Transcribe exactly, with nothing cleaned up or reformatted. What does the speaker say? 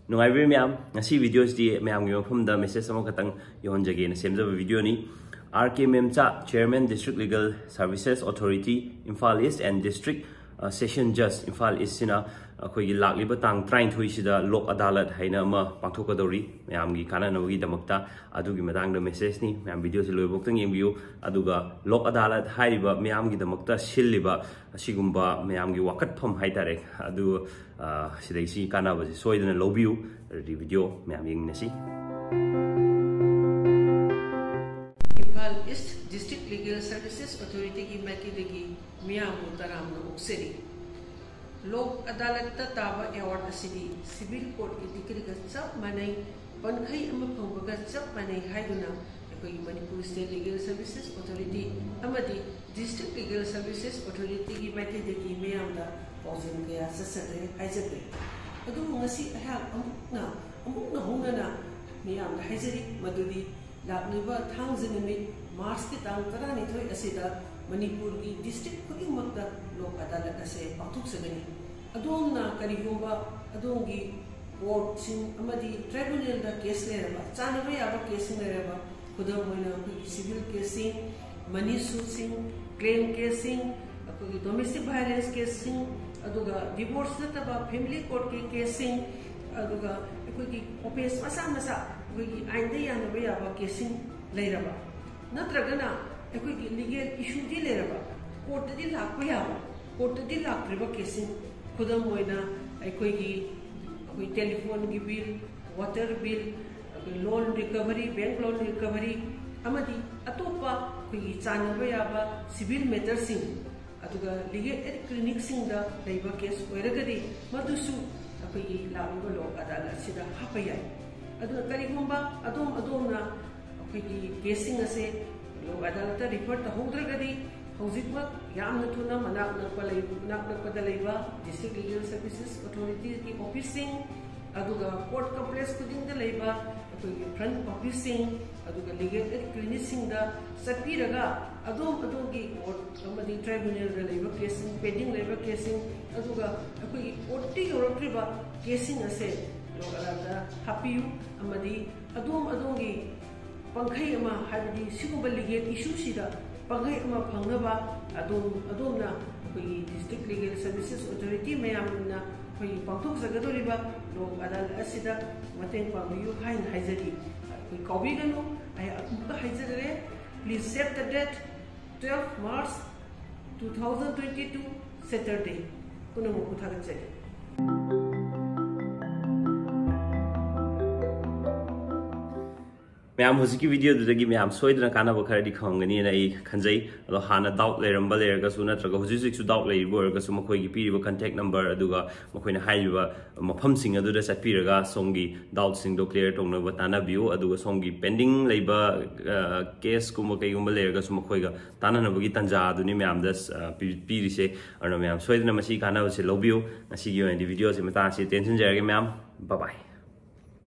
ꯅꯨꯡꯉꯥꯏꯕꯤꯔꯤ ꯃꯌꯥꯝ? ꯉꯁꯤ ꯚꯤꯗꯤꯑꯣꯁꯤꯗꯤ ꯃꯌꯥꯝꯒꯤ ꯃꯐꯝꯗ ꯃꯦꯁꯦꯖ ꯑꯃꯈꯛꯇꯪ ꯌꯧꯍꯟꯖꯒꯦꯅ ꯁꯦꯝꯖꯕ ꯚꯤꯗꯤꯑꯣꯅꯤ꯫ R K ꯃꯦꯝꯆꯥ, Chairman, District Legal Services Authority, Imphal East and District, ꯑ, Session Judge, Imphal East ꯁꯤꯅ ꯑꯩꯈꯣꯏꯒꯤ ꯂꯥꯛꯂꯤꯕ ꯇꯥꯡ ꯇꯔꯥꯅꯤꯊꯣꯏꯁꯤꯗ ꯂꯣꯛ ꯑꯗꯥꯂꯠ ꯍꯥꯏꯅ ꯑꯃ ꯄꯥꯡꯊꯣꯛꯀꯗꯧꯔꯤ, ꯃꯌꯥꯝꯒꯤ ꯀꯥꯟꯅꯅꯕꯒꯤꯗꯃꯛꯇ꯫ ꯑꯗꯨꯒꯤ ꯃꯇꯥꯡꯗ ꯃꯦꯁꯦꯖꯅꯤ꯫ ꯃꯌꯥꯝ ꯚꯤꯗꯤꯑꯣꯁꯤ ꯂꯣꯏꯕꯧꯇꯪ ꯌꯦꯡꯕꯤꯌꯨ꯫ ꯑꯗꯨꯒ ꯂꯣꯛ ꯑꯗꯥꯂꯠ ꯍꯥꯏꯔꯤꯕ ꯃꯤꯌꯥꯝꯒꯤꯗꯃꯛꯇ ꯁꯤꯜꯂꯤꯕ ꯑꯁꯤꯒꯨꯝꯕ ꯃꯌꯥꯝꯒꯤ ꯋꯥꯀꯠꯐꯝ ꯍꯥꯏꯇꯥꯔꯦ, ꯑꯗꯨ, ꯑ, ꯁꯤꯗꯩꯁꯤ ꯀꯥꯟꯅꯕꯁꯦ ꯁꯣꯏꯗꯅ ꯂꯧꯕꯤꯌꯨ꯫ ꯑꯗꯨꯗꯤ ꯚꯤꯗꯤꯑꯣ ꯃꯌꯥꯝ ꯌꯦꯡꯃꯤꯟꯅꯁꯤ꯫ ꯏꯝꯐꯥꯜ ꯏꯁ ꯗꯤꯁꯇ꯭ꯔꯤꯛ ꯂꯤꯒꯦꯜ ꯁꯔꯚꯤꯁꯦꯁ ꯑꯣꯊꯣꯔꯤꯇꯤꯒꯤ ꯃꯥꯏꯀꯩꯗꯒꯤ ꯃꯤꯌꯥꯝꯕꯨ ꯇꯔꯥꯝꯅ ꯑꯣꯛꯆꯔꯤ꯫ ꯂꯣꯛ ꯑꯗꯥꯂꯠꯇ ꯇꯥꯕ ꯑꯦꯋꯥꯔꯗ ꯑꯁꯤꯗꯤ ꯁꯤꯚꯤꯜ ꯀꯣꯔꯠꯀꯤ ꯗꯤꯒ꯭ꯔꯤꯒ ꯆꯞ ꯃꯥꯟꯅꯩ, ꯄꯟꯈꯩ ꯑꯃ ꯐꯪꯕꯒ ꯆꯞ ꯃꯥꯟꯅꯩ ꯍꯥꯏꯗꯨꯅ ꯑꯩꯈꯣꯏꯒꯤ Manipur state legal services authority ꯑꯃꯗꯤ ꯗꯤꯁꯇ꯭ꯔꯤꯛ ꯂꯤꯒꯦꯜ ꯁꯔꯚꯤꯁꯦꯁ ꯑꯣꯊꯣꯔꯤꯇꯤꯒꯤ ꯃꯥꯏꯀꯩꯗꯒꯤ ꯃꯤꯌꯥꯝꯗ ꯄꯥꯎꯖꯦꯜ ꯀꯌꯥ ꯆꯠꯆꯈ꯭ꯔꯦ ꯍꯥꯏꯖꯈ꯭ꯔꯦ꯫ ꯑꯗꯨꯕꯨ ꯉꯁꯤ ꯑꯩꯍꯥꯛ ꯑꯃꯨꯛꯅ, ꯑꯃꯨꯛꯅ ꯍꯧꯅꯅ ꯃꯤꯌꯥꯝꯗ ꯍꯥꯏꯖꯔꯤ, ꯃꯗꯨꯗꯤ ꯂꯥꯛꯂꯤꯕ ꯊꯥꯡꯖ ꯅꯨꯃꯤꯠ, ꯃꯥꯔꯆꯀꯤ ꯇꯥꯡ ꯇꯔꯥꯅꯤꯊꯣꯏ ꯑꯁꯤꯗ ꯃꯅꯤꯄꯨꯔꯒꯤ ꯗꯤꯁꯇ꯭ꯔꯤꯛ ꯈꯨꯗꯤꯡꯃꯛꯇ ꯂꯣꯛ ꯑꯗꯥꯂꯠ ꯑꯁꯦ ꯄꯥꯡꯊꯣꯛꯆꯒꯅꯤ꯫ ꯑꯗꯣꯝꯅ ꯀꯔꯤꯒꯨꯝꯕ ꯑꯗꯣꯝꯒꯤ ꯀꯣꯔꯠꯁꯤꯡ ꯑꯃꯗꯤ ꯇ꯭ꯔꯥꯏꯕꯨꯅꯦꯜꯗ ꯀꯦꯁ ꯂꯩꯔꯕ, ꯆꯥꯟꯅꯕ ꯌꯥꯕ ꯀꯦꯁꯁꯤꯡ ꯂꯩꯔꯕ, ꯈꯨꯗꯝ ꯑꯣꯏꯅ ꯑꯩꯈꯣꯏꯒꯤ ꯁꯤꯚꯤꯜ ꯀꯦꯁꯁꯤꯡ, ꯃꯅꯤ ꯁꯨꯠꯁꯤꯡ, ꯀ꯭ꯂꯦꯝ ꯀꯦꯁꯁꯤꯡ, ꯑꯩꯈꯣꯏꯒꯤ ꯗꯣꯃꯦꯁꯇꯤꯛ ꯚꯥꯏꯑꯣꯂꯦꯟꯁ ꯀꯦꯁꯁꯤꯡ, ꯑꯗꯨꯒ ꯗꯤꯚꯣꯔꯁ ꯅꯠꯇꯕ ꯐꯦꯃꯤꯂꯤ ꯀꯣꯔꯠꯀꯤ ꯀꯦꯁꯁꯤꯡ, ꯑꯗꯨꯒ ꯑꯩꯈꯣꯏꯒꯤ ꯑꯣꯐꯦꯟꯁ ꯃꯆꯥ ꯃꯆꯥ, ꯑꯩꯈꯣꯏꯒꯤ ꯑꯥꯏꯟꯗ ꯌꯥꯅꯕ ꯌꯥꯕ ꯀꯦꯁꯁꯤꯡ ꯂꯩꯔꯕ, ꯅꯠꯇ꯭ꯔꯒꯅ ꯑꯩꯈꯣꯏꯒꯤ ꯂꯤꯒꯦꯜ ꯏꯁꯨꯗꯤ ꯂꯩꯔꯕ, ꯀꯣꯔꯠꯇꯗꯤ ꯂꯥꯛꯄ ꯌꯥꯕ, ꯀꯣꯔꯠꯇꯗꯤ ꯂꯥꯛꯇ꯭ꯔꯤꯕ ꯀꯦꯁꯁꯤꯡ, ꯈꯨꯗꯝ ꯑꯣꯏꯅ ꯑꯩꯈꯣꯏꯒꯤ, ꯑꯩꯈꯣꯏ ꯇꯦꯂꯤꯐꯣꯟꯒꯤ ꯕꯤꯜ, ꯋꯥꯇꯔ ꯕꯤꯜ, ꯑꯩꯈꯣꯏ ꯂꯣꯟ ꯔꯤꯀꯚꯔꯤ, ꯕꯦꯡꯛ ꯂꯣꯟ ꯔꯤꯀꯚꯔꯤ, ꯑꯃꯗꯤ ꯑꯇꯣꯞꯄ ꯑꯩꯈꯣꯏꯒꯤ ꯆꯥꯟꯅꯕ ꯌꯥꯕ ꯁꯤꯚꯤꯜ ꯃꯦꯇꯔꯁꯤꯡ, ꯑꯗꯨꯒ ꯂꯤꯒꯦꯜ ꯑꯦꯗ ꯀ꯭ꯂꯤꯅꯤꯛꯁꯤꯡꯗ ꯂꯩꯕ ꯀꯦꯁ ꯑꯣꯏꯔꯒꯗꯤ ꯃꯗꯨꯁꯨ ꯑꯩꯈꯣꯏꯒꯤ ꯂꯥꯛꯂꯤꯕ ꯂꯣꯛ ꯑꯗꯥꯂꯠ ꯑꯁꯤꯗ ꯍꯥꯞꯄ ꯌꯥꯏ꯫ ꯑꯗꯨꯅ ꯀꯔꯤꯒꯨꯝꯕ ꯑꯗꯣꯝ ꯑꯗꯣꯝꯅ ꯑꯩꯈꯣꯏꯒꯤ ꯀꯦꯁꯁꯤꯡ ꯑꯁꯦ ꯂꯣꯛ ꯑꯗꯥꯂꯠꯇ ꯔꯤꯐꯔ ꯇꯧꯍꯧꯗ꯭ꯔꯒꯗꯤ ꯍꯧꯖꯤꯛꯃꯛ ꯌꯥꯝꯅ ꯊꯨꯅ ꯃꯅꯥꯛ ꯅꯛꯄ ꯂꯩ-, ꯃꯅꯥꯛ ꯅꯛꯄꯗ ꯂꯩꯕ ꯗꯤꯁꯇ꯭ꯔꯤꯛ ꯂꯤꯒꯦꯜ ꯁꯔꯚꯤꯁꯦꯁ ꯑꯣꯊꯣꯔꯤꯇꯤꯒꯤ ꯑꯣꯐꯤꯁꯁꯤꯡ, ꯑꯗꯨꯒ ꯀꯣꯔꯠ ꯀꯝꯄ꯭ꯂꯦꯛꯁ ꯈꯨꯗꯤꯡꯗ ꯂꯩꯕ ꯑꯩꯈꯣꯏꯒꯤ ꯐ꯭ꯔꯟ ꯑꯣꯐꯤꯁꯁꯤꯡ, ꯑꯗꯨꯒ ꯂꯤꯒꯦꯜ ꯑꯦꯗ ꯀ꯭ꯂꯤꯅꯤꯛꯁꯤꯡꯗ ꯆꯠꯄꯤꯔꯒ ꯑꯗꯣꯝ ꯑꯗꯣꯝꯒꯤ ꯀꯣꯔꯠ ꯑꯃꯗꯤ ꯇ꯭ꯔꯥꯏꯕꯨꯅꯦꯜꯗ ꯂꯩꯕ ꯀꯦꯁꯁꯤꯡ, ꯄꯦꯟꯗꯤꯡ ꯂꯩꯕ ꯀꯦꯁꯁꯤꯡ, ꯑꯗꯨꯒ ꯑꯩꯈꯣꯏꯒꯤ ꯀꯣꯔꯠꯇ ꯌꯧꯔꯛꯇ꯭ꯔꯤꯕ ꯀꯦꯁꯁꯤꯡ ꯑꯁꯦ ꯂꯣꯛ ꯑꯗꯥꯜꯠꯇ ꯍꯥꯞꯄꯤꯌꯨ ꯑꯃꯗꯤ ꯑꯗꯣꯝ ꯑꯗꯣꯝꯒꯤ ꯄꯥꯡꯈꯩ ꯑꯃ, ꯍꯥꯏꯕꯗꯤ ꯁꯤꯒꯨꯝꯕ ꯂꯤꯒꯦꯜ ꯏꯁꯨꯁꯤꯗ ꯄꯥꯡꯈꯩ ꯑꯃ ꯐꯪꯅꯕ ꯑꯗꯣꯝ ꯑꯗꯣꯝꯅ ꯑꯩꯈꯣꯏꯒꯤ ꯗꯤꯁꯇ꯭ꯔꯤꯛ ꯂꯤꯒꯦꯜ ꯁꯔꯚꯤꯁꯦꯁ ꯑꯣꯊꯣꯔꯤꯇꯤ ꯃꯌꯥꯝꯅ ꯑꯩꯈꯣꯏꯒꯤ ꯄꯥꯡꯊꯣꯛꯆꯒꯗꯧꯔꯤꯕ ꯂꯣꯛ ꯑꯗꯥꯜꯠ ꯑꯁꯤꯗ ꯃꯇꯦꯡ ꯄꯥꯡꯕꯤꯌꯨ ꯍꯥꯏꯅ ꯍꯥꯏꯖꯔꯤ꯫ ꯑꯩꯈꯣꯏ ꯀꯥꯎꯕꯤꯒꯅꯨ, ꯑꯩ ꯑꯃꯨꯛꯀ ꯍꯥꯏꯖꯈ꯭ꯔꯦ, please save the date, twelve March two thousand twenty two, Saturday꯫ ꯄꯨꯝꯅꯃꯛꯄꯨ ꯊꯥꯒꯠꯆꯔꯤ꯫ ꯃꯌꯥꯝ, ꯍꯧꯖꯤꯛꯀꯤ ꯚꯤꯗꯤꯑꯣꯗꯨꯗꯒꯤ ꯃꯌꯥꯝ ꯁꯣꯏꯗꯅ ꯀꯥꯟꯅꯕ ꯈꯔꯗꯤ ꯐꯪꯒꯅꯤꯅ ꯑꯩ ꯈꯟꯖꯩ꯫ ꯑꯗꯣ ꯍꯥꯟꯅ ꯗꯥꯎꯠ ꯂꯩꯔꯝꯕ ꯂꯩꯔꯒꯁꯨ, ꯅꯠꯇ꯭ꯔꯒ ꯍꯧꯖꯤꯛ ꯍꯧꯖꯤꯛꯁꯨ ꯗꯥꯎꯠ ꯂꯩꯔꯤꯕ ꯑꯣꯏꯔꯒꯁꯨ, ꯃꯈꯣꯏꯒꯤ ꯄꯤꯔꯤꯕ ꯀꯟꯇꯦꯛ ꯅꯝꯕꯔ ꯑꯗꯨꯒ ꯃꯈꯣꯏꯅ ꯍꯥꯏꯔꯤꯕ ꯃꯐꯝꯁꯤꯡ ꯑꯗꯨꯗ ꯆꯠꯄꯤꯔꯒ ꯁꯣꯝꯒꯤ ꯗꯥꯎꯠꯁꯤꯡꯗꯣ ꯀ꯭ꯂꯤꯌꯥꯔ ꯇꯧꯅꯕ ꯇꯥꯟꯅꯕꯤꯌꯨ꯫ ꯑꯗꯨꯒ ꯁꯣꯝꯒꯤ ꯄꯦꯟꯗꯤꯡ ꯂꯩꯕ ꯀꯦꯁꯀꯨꯝꯕ ꯀꯩꯒꯨꯝꯕ ꯂꯩꯔꯒꯁꯨ ꯃꯈꯣꯏꯒ ꯇꯥꯟꯅꯅꯕꯒꯤ ꯇꯥꯟꯖꯥ ꯑꯗꯨꯅꯤ ꯃꯌꯥꯝꯗ ꯑ, ꯄꯤ- ꯄꯤꯔꯤꯁꯦ꯫ ꯑꯗꯨꯅ ꯃꯌꯥꯝ ꯁꯣꯏꯗꯅ ꯃꯁꯤꯒꯤ ꯀꯥꯟꯅꯕꯁꯦ ꯂꯧꯕꯤꯌꯨ꯫ ꯉꯁꯤꯒꯤ ꯑꯣꯏꯅꯗꯤ ꯚꯤꯗꯤꯑꯣꯁꯦ ꯃꯇꯥꯡ ꯑꯁꯤ ꯇꯦꯟꯁꯤꯟꯖꯔꯒꯦ ꯃꯌꯥꯝ꯫ Bye bye꯫